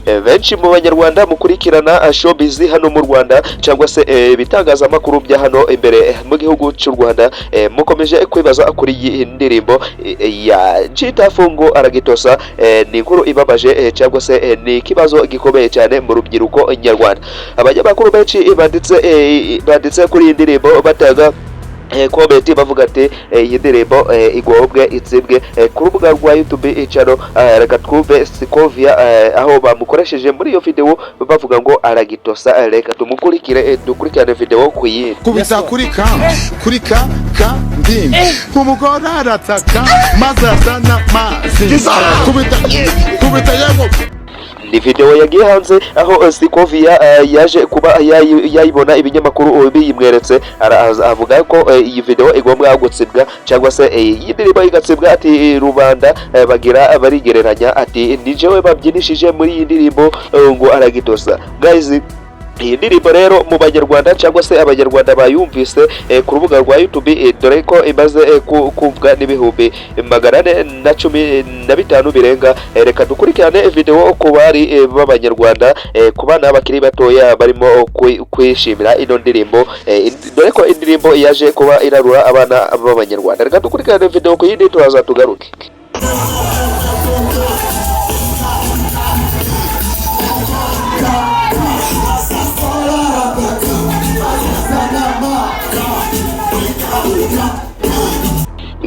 Benshi mu Banyarwanda mukurikirana showbiz hano mu Rwanda cyangwa se ibitangazamakuru bya hano imbere mu gihugu cy'u Rwanda, mukomeje kwibaza kuri iyi ndirimbo ya G Taff ngo aragitosa. Ni inkuru ibabaje cyangwa se ni ikibazo gikomeye cyane mu rubyiruko nyarwanda. Abanyamakuru benshi banditse kuri iyi ndirimbo, batanga comment, bavuga ati iyi ndirimbo igombwe itsibwe ku rubuga rwa YouTube channel. Reka twumve Scovia, aho bamukoresheje muri iyo video bavuga ngo aragitosa. Reka tumukurikire, dukurikirane video ku yindi. Kubita kuri ka kuri ka ka ndimi, umugore arataka maze azana amazi, kubita kubita yego. Ni video yagiye hanze aho Scovia yaje kuba yayibona, ibinyamakuru biyimweretse, avuga ko iyi video igomba gutsibwa cyangwa se iyi ndirimbo igatsibwa. Ati rubanda bagira barigereranya, ati ni jewe babyinishije muri iyi ndirimbo ngo aragitosa. Guys, iyi ndirimbo rero mu Banyarwanda cyangwa se Abanyarwanda bayumvise ku rubuga rwa YouTube, dore ko imaze kumvwa n'415,000 birenga. Reka dukurikirane video ku bari b'Abanyarwanda, ku bana bakiri batoya barimo kwishimira ino ndirimbo, dore ko indirimbo yaje kuba irarura abana b'Abanyarwanda. Reka dukurikirane video ku yindi, turaza tugaruke.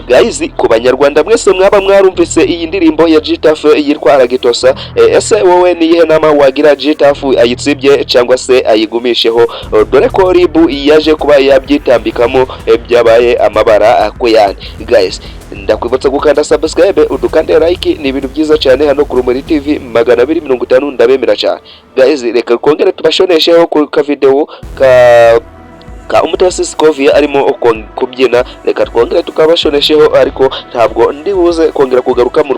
Guys, ku Banyarwanda mwese mwaba mwarumvise iyi ndirimbo ya G Taff yitwa Aragitosa, ese wowe ni iyihe nama wagira G Taff? Ayitsibye cyangwa se ayigumisheho? Dore ko RIB yaje kuba yabyitambikamo, byabaye amabara ku yandi. Guys, ndakwibutsa gukanda subscribe, udukande like, ni ibintu byiza cyane hano ku Rumuri TV 250. Ndabemera cyane. Guys, reka kongere tubashonesheho ku ka video ka Umutesi Scovia arimo kubyina. Reka twongere tukabashonesheho, ariko ntabwo ndi buze kongera kugaruka mu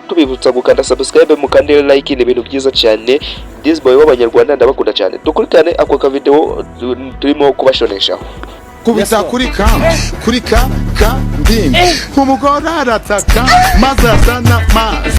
tubibutsa gukanda subscribe, mukande like, ni ibintu byiza cyane. This boy w'Abanyarwanda, ndabakunda cyane. Dukurikirane ako ka video turimo kubashoneshaho. Kubita kuri ka kuri ka ka ndimi, umugore arataka maze azana amazi.